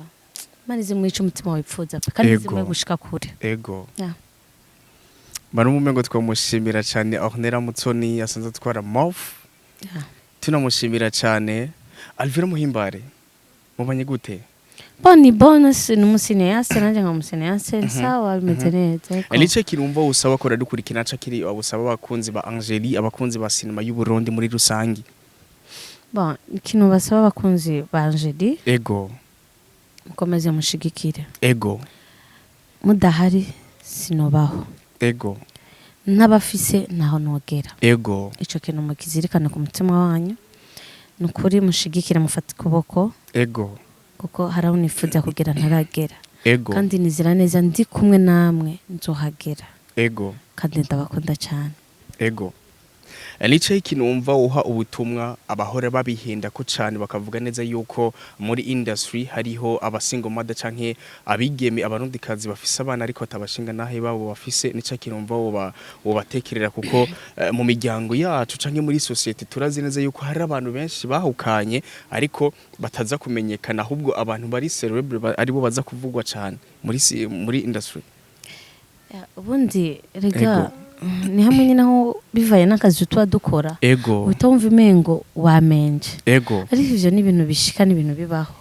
Imana izimwica umutima wipfuza pe, kandi izimwe gushika kure. Yeah. Bari ngo twamushimira cyane Ornella Mutoni asanzwe atwara Mof. Tunamushimira cyane Alvira Muhimbare. Mubanye gute? Bon, ni bonus, ni umu cinéaste, nanjye nka umu cinéaste, sawa, bimeze neza, ariko Nice kirumva usaba ko radukurikira ca kiri usaba abakunzi ba Angeli, abakunzi ba sinema y'u Burundi muri rusangi. Bon, ikintu basaba abakunzi ba Angeli, mukomeze mushigikire. Mudahari sinobaho. N'abafise ntaho nogera. Ico kintu mukizirikane ku mutima wanyu. Ni ukuri mushigikire, mufate ukuboko, kuko hari aho nifuza kugera ntaragera. Kandi nizera neza ndi kumwe namwe nzohagera. Kandi ndabakunda cyane. Ego. Nico ikintu wumva uha ubutumwa abahora babihenda ko cane, bakavuga neza yuko muri industry hariho aba single mother canke abigeme, abarundikazi bafise abana ariko atabashinga nahe babo bafise. Nico kintu wumva woba wobatekerera, kuko mu miryango yacu canke muri society turazi neza yuko hari abantu benshi bahukanye ariko bataza kumenyekana, ahubwo abantu bari celebrity aribo baza kuvugwa cane muri industry. Ya, ubundi rega ni hamwe nyine aho bivaye n'akazi tuba dukora, uhita wumva umengo wamenje, ariko ivyo ni ibintu bishika, ni ibintu bibaho,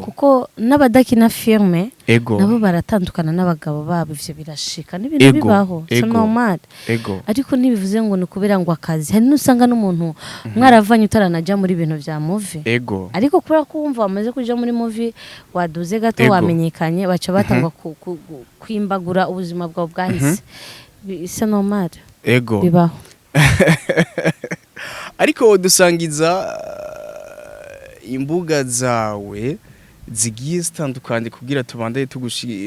kuko n'abadakina filme nabo baratandukana n'abagabo babo. Ivyo birashika, ni ibintu bibaho, c'est normal. Ariko ntibivuze ngo ni ukubera ngo akazi. Hari n'usanga n'umuntu mwaravanye utaranaja muri ibintu vya movie, ariko kubera ko wumva wamaze kuja muri movie, waduze gato, wamenyekanye, baca batangwa kwimbagura ubuzima bwawe bwahise. C'est normal. Bibaho. Ariko dusangiza imbuga zawe zigiye zitandukanye kugira tubandanye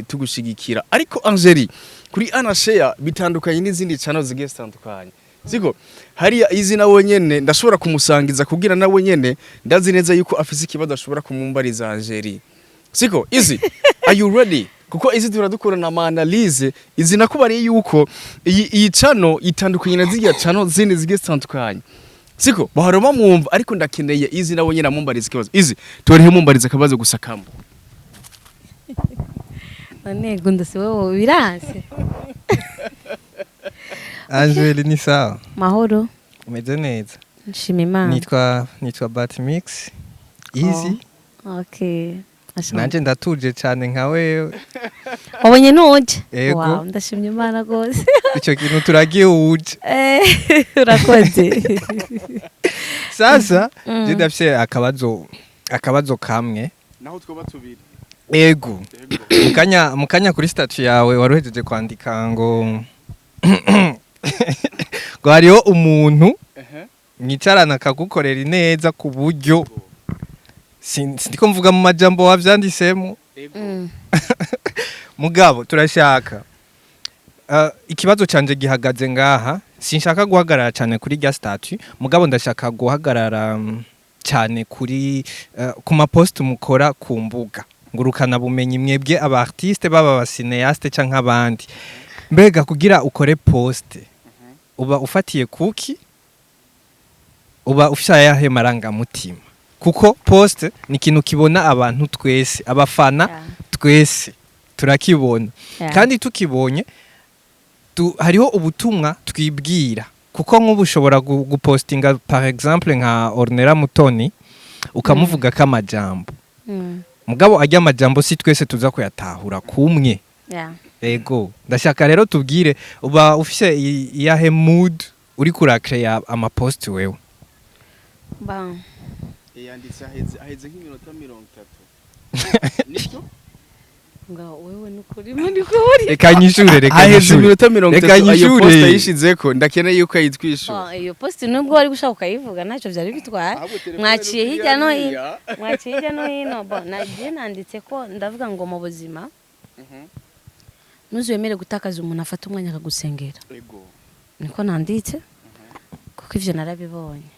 tugushigikira. Ariko Angeli kuri Anashare bitandukanye n'izindi channel zigiye zitandukanye, siko? Hariya izi nawe nyene ndashobora kumusangiza kugira nawe nyene ndazi neza yuko afise ikibazo ashobora kumumbariza Angeli, siko? Izi, are you ready? Kuko izi turadukora na analyse. Izi nakubariye yuko iyi channel itandukanye na ziriya channel zindi zigiye zitandukanye, siko? Bahora bamwumva, ariko ndakeneye izi nawe nyene amumbariza ikibazo. Izi turehe mumbariza akabazo gusa kamwe. None Gunda, si wowe biranse? Angeli, ni sawa? Mahoro. Umeze neza? Nshima Imana. Nitwa Batmix Easy. Okay. Asante. Nanje ndatuje cyane nka wewe. Wabonye ntuje? Ego. Wow, ndashimye Imana rwose. Icyo kintu turagihuje. Urakoze. Sasa je ndafise akabazo kamwe. Naho twoba tubiri. Ego. Mukanya kuri statut yawe waruhejeje kwandika ngo hariho umuntu mwicarana akagukorera ineza ku buryo sindiko mvuga mu majambo wavyandisemo. Mugabo turashaka ikibazo canje gihagaze ngaha. Sinshaka guhagarara cyane kuri rya statut, mugabo ndashaka guhagarara cyane kuri ku ma post mukora ku mbuga. Ngurukana bumenyi, mwebwe aba artiste, baba aba cinéaste canke abandi, mbega kugira ukore post uba ufatiye kuki? Uba ufise ayahe marangamutima? Kuko post ni ikintu kibona abantu twese, abafana twese turakibona. Kandi tukibonye hariho ubutumwa twibwira, kuko nk'ubu ushobora gupostinga par exemple nka Ornella Mutoni, ukamuvuga ko amajambo, mugabo ajya amajambo si twese tuza kuyatahura kumwe. Ego, ndashaka rero tubwire, uba ufise iyahe mood uri kurakreya amapost wewe? Bon. Yanditse aheze nk'iminota 30, nibyo? Nga wewe nukuri muri kuri. Reka nyishure, reka Haheze nyishure. iminota mirongo Reka itatu ayo nyishure. post ayishizeko, ndakeneye yuko ayitwishura. Oh, iyo post nubwo wari gushaka ukayivuga, ntacyo byari bitwaye. Ahubwo telefone Mwaciye iri hirya no hino. hariya. Mwaciye hirya no hino. Bon, nagiye nanditse ko ndavuga ngo mu buzima ntuzwemere gutakaza umuntu afata umwanya akagusengera. Niko nanditse, kuko ivyo narabibonye.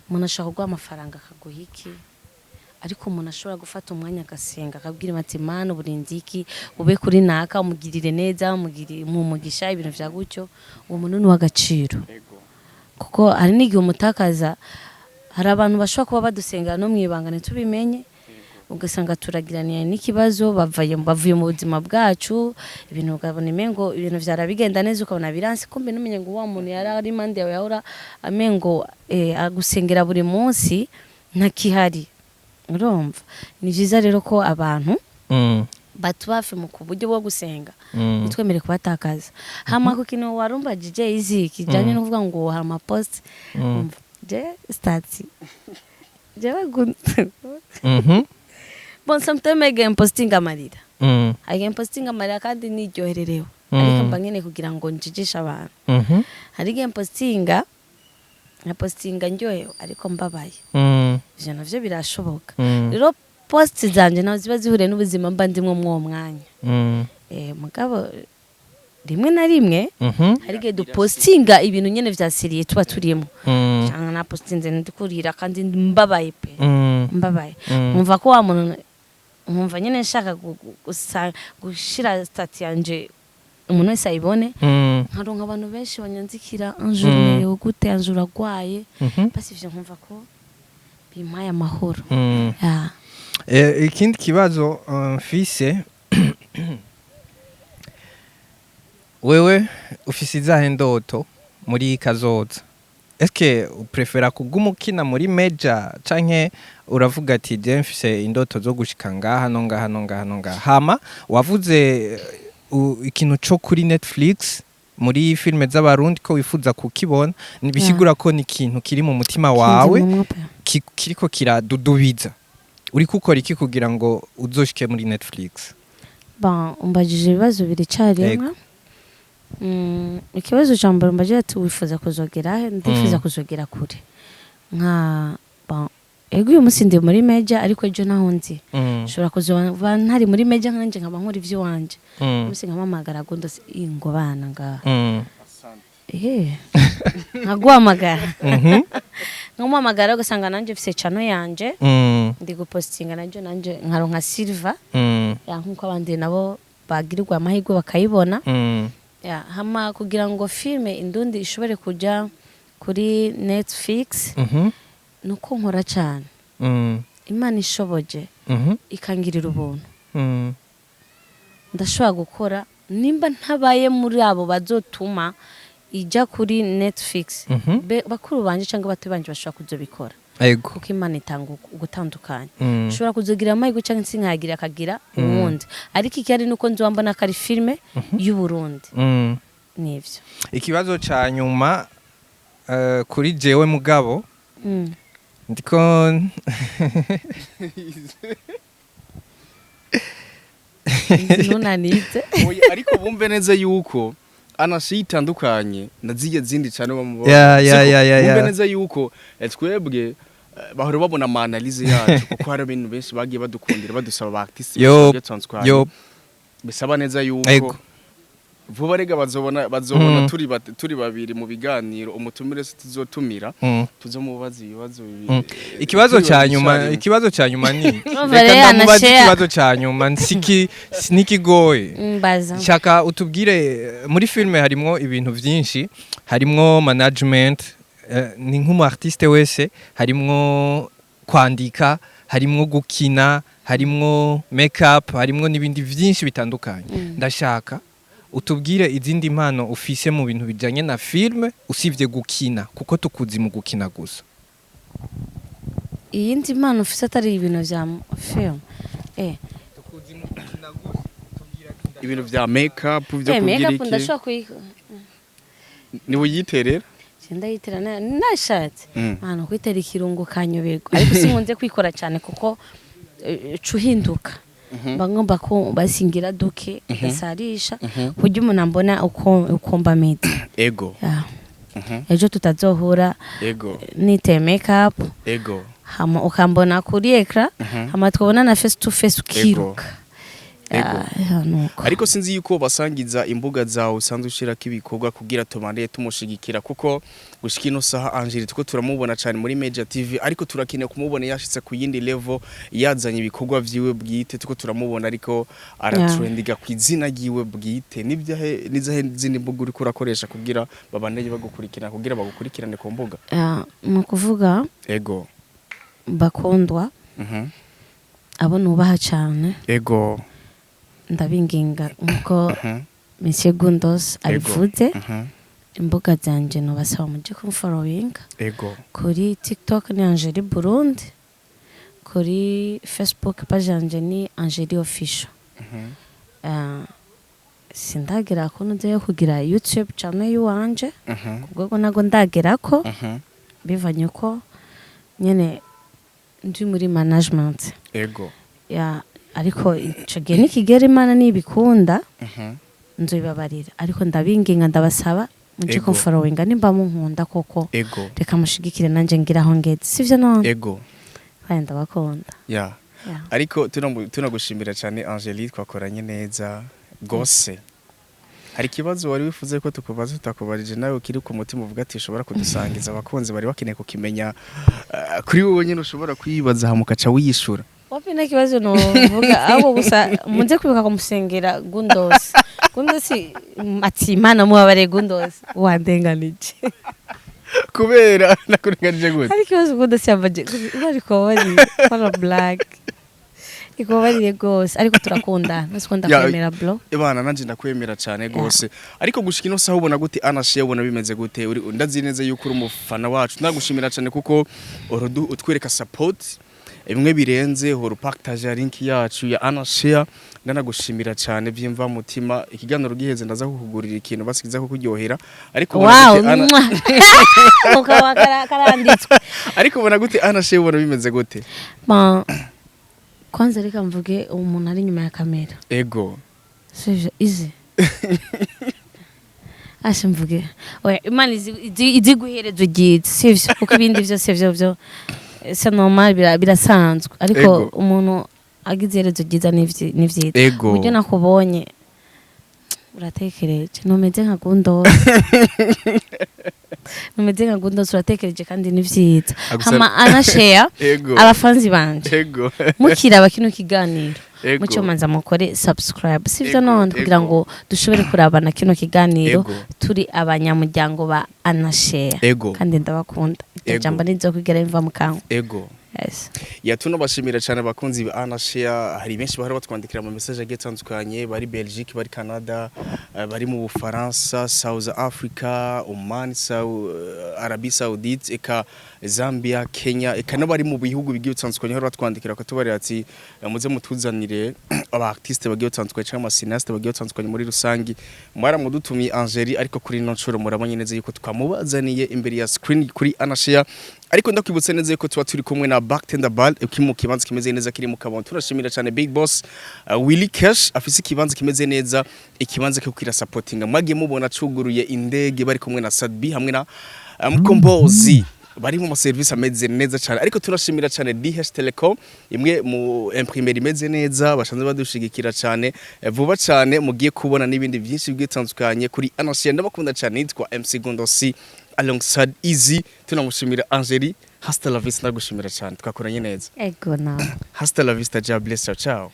Umuntu ashobora kuguha amafaranga, akaguha iki, ariko umuntu ashobora gufata umwanya agasenga, akabwira ati: "Mana, uburinzi iki ube kuri naka, umugirire neza, umugirire umugisha," ibintu vya gutyo, uwo muntu ni uw'agaciro. Kuko hari n'igihe umutakaza. Hari abantu bashobora kuba badusengera no mu ibanga ntitubimenye, ugasanga turagiraniye n'ikibazo, bavuye mu buzima bwacu, ibintu ukabona imengo ibintu vyarabigenda neza, ukabona biranse, kumbe numenye ngo wa muntu yari ari impande yawe, yahora amengo agusengera buri munsi, ntakihari. Urumva ni vyiza rero ko abantu batuba hafi mu ku buryo bwo gusenga, ntitwemere kubatakaza. Hama ku kintu warumbajije izi kijanye no kuvuga ngo hari amapost, umva, je statut jewe bon, sometimes I get posting amarira. I get posting amarira kandi niryohererewe, ariko mba nkeneye kugira ngo njijishe abantu. Hari igihe mpostinga, nkapostinga ndyohewe ariko mbabaye. Ivyo navyo birashoboka. Rero post zanje nazo ziba zihuriye n'ubuzima mba ndimwo mw'uwo mwanya. Mugabo rimwe na rimwe hari igihe dupostinga ibintu nyene vya sérieux tuba turimo, cyangwa napostinze ndikurira kandi mbabaye pe, mbabaye, nkumva ko wa muntu, nkumva nyene nshaka gushira statut yanje umuntu wese ayibone, nkaronka abantu benshi banyandikira: "Ange, umerewe gute? Ange, uragwaye?" Basi ivyo nkumva ko bimpaye amahoro. Yeah. Ikindi kibazo mfise, wewe ufise izahe ndoto muri kazoza? Eske uprefera kuguma ukina muri meja, canke uravuga ati: "Je mfise indoto zo gushika ngaha no ngaha no ngaha no ngaha"? Hama wavuze ikintu co kuri Netflix muri filime z'Abarundi ko wifuza kukibona, bisigura ko ni ikintu kiri mu mutima wawe, Kinzi pe. kiriko kiradudubiza. Uriko ukora iki kugira ngo uzoshike muri Netflix? Bon, umbajije ibibazo bibiri icyarimwe. Ikibazo cya mbere umbajije ati: "Wifuza kuzogera he?" Ndifuza kuzogera kure. Nka bon, ego, uyu munsi ndi muri meja, ariko ejo naho nzi nshobora kuzoba ntari muri meja, nkanje nkaba nkora ivy'iwanje. Umunsi nkampamagara ngo ndose ngo bana ngaha, nkaguhamagara, nkamuhamagara, ugasanga nanjye mfise channel yanje, ndi gupostinga nanje nkaronka silver, ya, nkuko abandi nabo bagirirwa amahirwe bakayibona. Ya, hama kugira ngo filme Indundi ishobore kuja kuri Netflix, nuko nkora cyane. Imana ishoboje, ikangirira ubuntu, ndashobora gukora. Nimba ntabaye muri abo bazotuma ijya kuri Netflix, bakuru banje cyangwa bato banje bashobora kuzobikora, kuko Imana itanga ugutandukanya. Ushobora kuzogira amahirwe cyangwa nsinkayagira, akagira uwundi, ariko ikihari nuko nzoba mbona ko ari filime y'Uburundi. Nivyo. Ikibazo ca nyuma kuri jewe, mugabo ndiko Ntunanize. Oya, ariko bumve neza yuko anasi itandukanye na zirya zindi cyane bamubona. Ya. Bumve neza yuko twebwe bahora babona ama analyse yacu, kuko hari ibintu benshi bagiye badukundira, badusaba ba artiste Yo, bitandukanye. yo. Bisaba neza yuko Vuba rega bazobona turi babiri mu biganiro, umutumire se tuzotumira, tuzomubaza ibibazo bibiri. Ikibazo Turi cya babiri nyuma, icyarimwe. ikibazo cya nyuma ni Urumva reka rero ndamubaza. anashare. Ikibazo cya nyuma nsiki nikigoye. Mbaza. Shaka utubwire, muri filme harimwo ibintu byinshi, harimwo management, ni nk'umu artiste wese, harimwo kwandika, harimwo gukina, harimwo makeup, harimwo n'ibindi byinshi bitandukanye. Ndashaka utubwire izindi mpano ufise mu bintu bijanye na filme usibye gukina, kuko tukuzi mu gukina gusa. Iyindi mpano ufise atari ibintu vya film? Tukuzi mu gukina gusa. Ibintu vya makeup byo Eh, kugira makeup iki? Ndashobora kuyikora. Ni uyiterera? Ndayitera nashatse. Ahantu kwitera ikirungo kanyoberwa, ariko sinkunze kwikora cyane kuko ca uhinduka. Mba ngomba ko basingira duke gasarisha kuburyo umuntu ambona uko mba meze. Ya. Ejo tutazohura niteye makeup, hama ukambona kuri écran, hama twabona na face to face ukiruka. Ya, nuko. Ariko sinzi yuko basangiza imbuga zawe usanzwe ushirako ibikorwa kugira tubandeye tumushigikira, kuko gushika ino saha Angeli tuko turamubona cyane muri Media TV, ariko turakeneye kumubona yashitse ku yindi level, yazanye ibikorwa vyiwe bwite. Tuko turamubona ariko aratrendiga ku izina ryiwe bwite. Nibyahe nizahe zindi mbuga uriko urakoresha kugira babandeye bagukurikirana, kugira bagukurikirane ku mbuga? Ya, ni ukuvuga, bakundwa, abo nubaha cyane, ndabinginga nkuko Monsieur Gundos abivuze, imbuga zanje nubasaba muje kumfollowinga. Kuri TikTok ni Angeli Burundi, kuri Facebook page yanje ni Angeli Official. Sindagera ko nujyayo kugira YouTube channel y'uwanje, kubwo ntago ndagera ko bivanye ko nyene ndi muri management. Ya, ariko ico gihe nikigera, Imana nibikunda, nzobibabarira. Ariko ndabinginga, ndabasaba muje kumfollowinga nimba munkunda koko. Reka mushigikire nanje ngira aho ngeze, sivyo none? Ego. Kandi ndabakunda. Yeah. Ariko tunagushimira cyane Angelique, twakoranye neza gose. Hari ikibazo wari wifuze ko tukubaza tutakubarije, nawe kiri ku mutima, uvuga ati ushobora kudusangiza, abakunzi bari bakeneye kukimenya, kuri wowe nyine ushobora kwibaza hama ukaca wiyishura? Wapi, nta kibazo novuga, ahubwo gusa munze kwibuka kumusengera Gundos. Gundos ati Imana mubabare Gundos wandenganije. Kubera nakurenganije gute? Hari ikibazo Gundos yambaje ariko bari for black ikubabarire rwose, ariko turakunda nasi ndakwemera, bro. Ibana nanje ndakwemera cyane gose. Ariko gushika ino saha ubona gute Anashe? Ubona bimeze gute? Uri ndazi neza yuko uri umufana wacu. Ndagushimira cyane kuko urudu utwereka support bimwe birenze, hora upartage link yacu ya Anashare. Ndanagushimira cyane byimva mutima. Ikiganiro giheze ndaza kukugurira ikintu basikiza kukuryohera. Ariko ubona gute Mukaba karanditswe. Ariko ubona gute Anashare? Ubona bimeze gute? Bon, kwanza reka mvuge umuntu ari inyuma ya kamera. Sivyo izi ashe mvuge, oya, Imana izi guhereza ugize, sivyo? Kuko ibindi vyose vyo c'est normal, birasanzwe, ariko umuntu agize iherezo ryiza ni vyiza. Uburyo nakubonye uratekereje, ntumeze nka Gundos, ntumeze nka Gundos, uratekereje kandi ni vyiza. Hama anashare, abafanzi banje, mukiraba kino kiganiro, mucyo manza mukore subscribe, sivyo? None kugira ngo dushobore kurabana kino kiganiro, turi abanyamuryango ba anashare. Kandi ndabakunda. Iryo jambo ntizokwigera riva mu kanwa. Yes. Ya, tunabashimira cyane abakunzi ba Anashare. Hari benshi bahora batwandikira mu message agiye atandukanye, bari Belgique, bari Canada, bari mu Bufaransa, South Africa, Oman, Arabie Saoudite, eka Zambia, Kenya, eka n'abari mu bihugu bigiye bitandukanye bahora batwandikira bakatubarira ati muze mutuzanire aba artiste bagiye batandukanye cyangwa ama cinéaste bagiye batandukanye muri rusangi. Mwaramudutumiye Angeli, ariko kuri ino nshuro murabonye neza yuko twamubazaniye imbere ya screen kuri Anashare. Ariko ndakwibutsa neza yuko tuba turi kumwe na Bartender Bar kiri mu kibanza kimeze neza kiri mu Kabondo. Turashimira cyane Big Boss Willy Cash afise ikibanza kimeze neza, ikibanza cyo kwira supportinga. Mwagiye mubona cuguruye indege bari kumwe na Sadbi hamwe na Mkombozi. Bari mu maserivisi ameze neza cyane, ariko turashimira cyane DH Telecom, imwe mu imprimerie imeze neza bashanze badushigikira cyane. Vuba cyane mugiye kubona n'ibindi byinshi bitandukanye kuri Anashe. Ndabakunda cyane, nitwa MC Gondosi alongside Easy. Tunamushimira Angeli. Hasta la vista, ndagushimira cyane, twakoranye neza. Ego, nawe. Hasta la vista, God bless, ciao ciao.